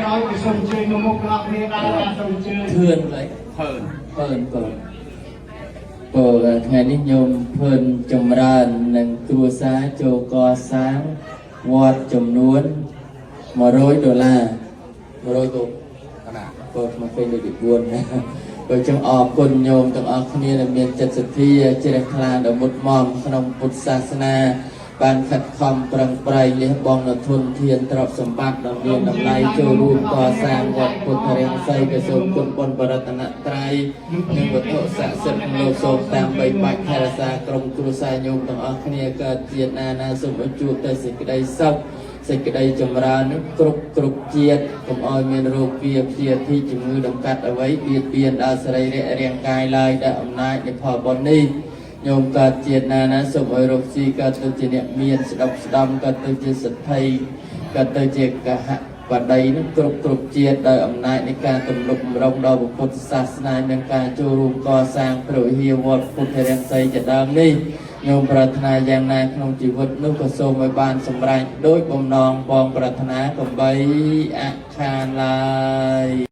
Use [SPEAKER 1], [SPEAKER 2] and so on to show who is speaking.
[SPEAKER 1] ក្រោយក៏សូមអញ្ជើញមកមុខទាំងអស់គ្នាដែរបាទសូមអញ្ជើញ
[SPEAKER 2] ធឿនឡើយ
[SPEAKER 3] ភើន
[SPEAKER 2] ភើនក៏ពលថ្ងៃនេះញោមភើនចម្រើននិងគ្រួសារចូលកសាងវត្តចំនួន100ដុល្លារ100កូ
[SPEAKER 3] ណា
[SPEAKER 2] ក៏មកពេលដូចទី4ណាក៏ចឹងអរគុណញោមទាំងអស់គ្នាដែលមានចិត្តសទ្ធាជ្រះថ្លាដ៏មុតមមក្នុងពុទ្ធសាសនា បានខិតខំប្រឹងប្រែងលះបង់នូវធនធានទ្រព្យសម្បត្តិដ៏មានតម្លៃចូលរួមកសាងវត្តពុទ្ធរាំងសីក៏សូមគុណបុណ្យបរតនត្រ័យនិងវត្ថុស័ក្តិសិទ្ធិលោកសូមតាមបីបាច់ថែរក្សាក្រុមគ្រួសារញោមទាំងអស់គ្នាកើតជាតិណាណាសូមឲ្យជួបតែសេចក្តីសុខសេចក្តីចម្រើននឹងគ្រប់គ្រប់ជាតិកុំឲ្យមានរោគាព្យាធិជំងឺដង្កាត់អ្វីបៀតបៀនដល់សរីរៈរាងកាយឡើយដែលអំណាចនៃផលបុណ្យនេះ ញោមកើតជាតិណាណាសូមឲ្យរកស៊ីកើតទៅជាអ្នកមានស្ដប់ស្ដំកើតទៅជាសទ្ធិកើតទៅជាកហបតីនឹងគ្រប់គ្រប់ជាតិដោយអំណាចនៃការទំនុកបំរុងដល់ពុទ្ធសាសនានិងការចូលរួមកសាងព្រះវិហារវត្តពុទ្ធរាំងសីជាដើមនេះញោមប្រាថ្នាយ៉ាងណាក្នុងជីវិតនោះក៏សូមឲ្យបានសម្រេចដោយបំណងបងប្រាថ្នាកំបីអខានឡើយ។